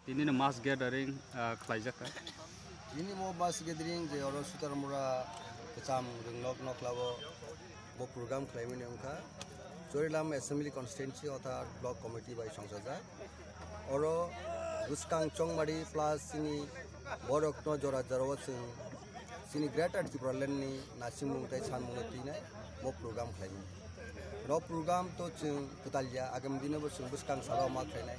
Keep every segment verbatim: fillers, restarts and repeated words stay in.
Tini no mass gathering, ah, khlaijak kha. Tini mo mass gathering je oro Sutarmura Kacham Ringlok Noklabo bo program khlaimani wngkha. Chorilam Assembly Constituency otha Block Committee bai songchajak. Oro bwskang chongmari plus chini borokno jora jorao chwng chini Greater Tipraland ni naisingmung tei sanmungno twinai bo program khlaimani. Ro program to chwng kwtal ya, agam dino bo chwng bwskang salo ma khlainai.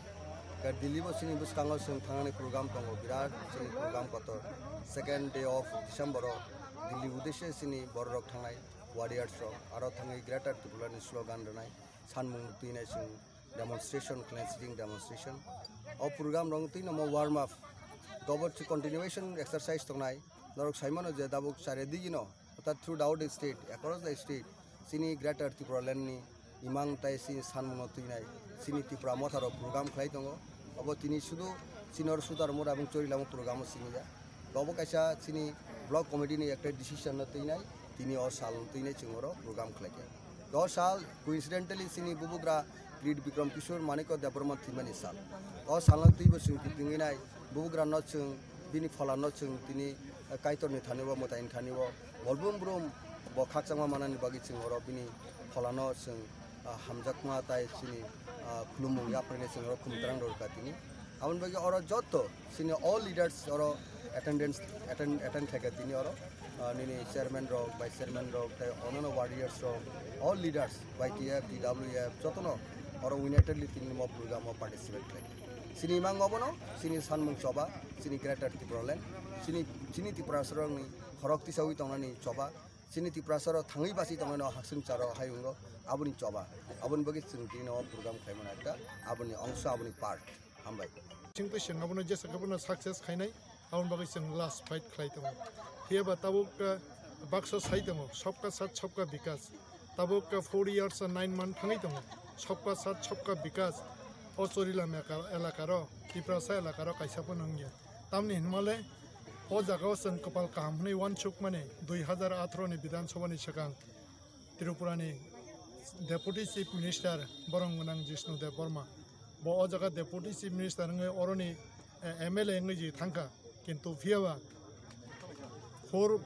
Ka Delhi bo chini bwskango chwng thangnani program tongo, birat chini program kotor. Second day of December o Delhi uddeshe chini bororok thangnai, warriors rok, aro thangwi Greater Tipraland ni slogan rwnai, sanmung twinai chwng demonstration khlai, sitting demonstration. O program rong twi no mo warm up. Dobor chi continuation exercise tongnai. Norok saimano je dabuk chare digino, orthat throughout the state, across the state, chini Greater Tipraland ni imang tai chini sanmungno twinai, chini Tipra Motha rok program khlai tongo. Obo tini sudu chini or Sutarmura abong Chorilamo program o simi ya. Obo kaisa chini block committee ni ekta decision no twinai, tini o sal twinai chwng oro program khlai kha. O sal coincidentally chini bubugra Kirit Bikram Kishore Manikya Debbarma thwimani sal. O salno twibo chwng kitingwi nai, bubugra no chwng, bini phola no chwng tini, eh, Kaitor ni thani o, mwtai ni thani o, bolbrum brum bo khakchangma manani bagwi chwng oro bini phola no chwng, ah, hamjakma tai chini, ah, khulumung yapri ni chwng oro khumtrang rw kha tini. Aboni bagwi oro joto chini all leaders oro attendance, attend, attend khlaikha tini oro, ah, nini chairman rok, vice chairman rok, tei onano warriors rok, all leaders, Y T F, T W F, jotono oro unitedly tini mo program o participate khlai. Chini imang obono, chini sanmung choba, chini Greater Tipraland, chini, chini Tiprasa rokni khorok tisawi tongnani choba, chini Tiprasa rok thangwi basi tongnani o hasing charo hayungo, aboni choba, aboni bagwi chwng tini o program khlaimani ekta, aboni ongso, aboni part. Hambai. Chwng tei chwng abono jesa khe bono success khainai, aboni bagwi chwng last fight khlai tongo. Phiya ba tabuk, uh, baksa sai tongo, sabka sath sabka bikas. Tabuk, uh, four years and nine month thangwi tongo, sabka sath sabka bikas. O Chorilam eka-, elakaro, Tiprasa elakaro kaisa phano wngya. Tamni hinmale o jagao chwng kwpal kaham hwnwi uansukmani dui hazar atharo ni Bidhan Sabha ni swkang Tripura ni Deputy Chief Minister borong gwnang Jishnu Debbarma. Bo o jaga Deputy Chief Minister wngwi oroni, eh, M L A wngwi je thangkha. Kintu phiya ba four,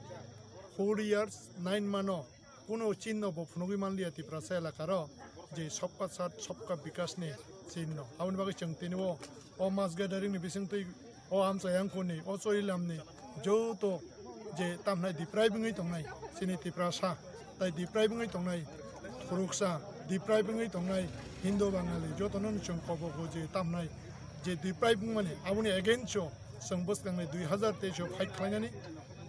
four years, nine month o kuno chinno bo phunugwi manliya Tiprasa elakaro je sabka sath sabka bikas ni chinno. Aboni bagwi chwng tini o, o mass gathering ni bisingtwi o amchai angkhorni, o Chorilam ni joto je tamhnai deprive wngwi tongnai, chini Tiprasa, tai deprive wngwi tongnai, khoroksa deprive wngwi tongnai, Hindu Bangali, jotono ni chwng kobogo je tamhnai, je deprive wngmani, aboni against o chwng bwskangni dui hazar teis o fight khlainani,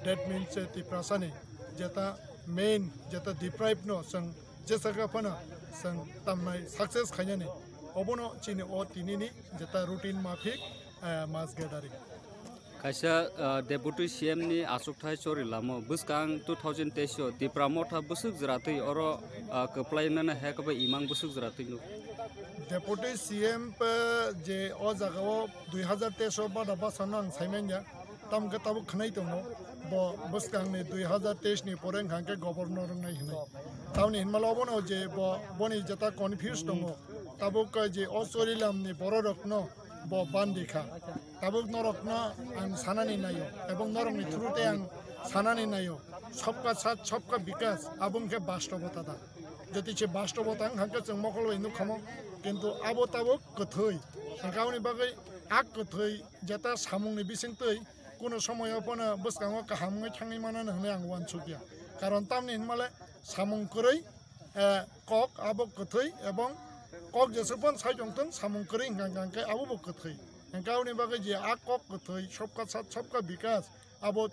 that means, eh, Tiprasa ni jeta main, jeta deprive no chwng jesa khe phano chwng tamhnai success khainani, obono chini o tinini jeta routine maphik, eh, mass gathering. Kaisa, ah, Deputy C M ni achukthai Chorilamo bwskang two thousand teis o Tipra Motha bwswk jwratwi oro, ah, kwplainani hai khe bai imang bwswk jwratwi nuk. Deputy C M pa je o jagao dui hazar teis o bada bwsano ang saimanya, tamo khe tabuk khwnai tongo, bo bwskangni dui hazar teis ni pore wngkha khe governor wngnai hwnwi. Tamoni hinmalo obono je bo, boni jeta confuse tongo, tabuk je o Chorilam ni bororokno bo bandi kha. Tabuk norokno ang sanani naio, ebong norokni through tei ang sanani naio, sabka sath, sabka bikas, abo wngkhe bastobota da. Jodi se bastobota wngkha khe chwng mokol bai nukkhamo, kintu abo tabuk kwthwi. Hwnkhe aboni bagwi a kwthwi jeta samungni bisingtwi kuno somoyo phano bwskango kaham wngwi thangwi manano hwnwi ang uansukya. Karon tamni hinmale samung kwrwi, eh, kok abo kwthwi ebong kok jesuk phano sai tongthung, samung kwrwi hwnkha hwnkha khe abo bo kwthwi. Hwnkhe aboni bagwi je a kok kwthwi, sabka sath, sabka bikas, abo,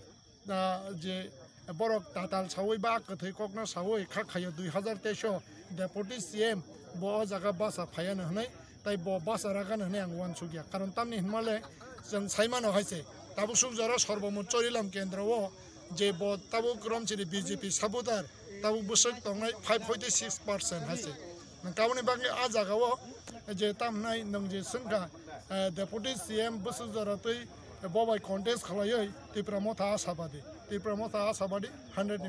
ah, je borok tatal sawi ba a kwthwi kokno sawi kha khaio dui hazar teis o Deputy C M bo o jaga basa phaiano hwnwi, tai bo basa ragano hwnwi ang uansukya. Karon tamni hinmale chwng saimano hai se, tabuk suk jora Sarbamoy Chorilam kendro o je bo tabuk Romchini B J P supporter, tabuk bwswk tongnai five point six percent hai se. Nang kaboni bagwi a jagao je tamhnai nwng je swngkha, eh, Deputy C M bwswk jora twi bo bai contest khlaiwi Tipra Motha ashabadi. Tipra Motha ashabadi hundred ni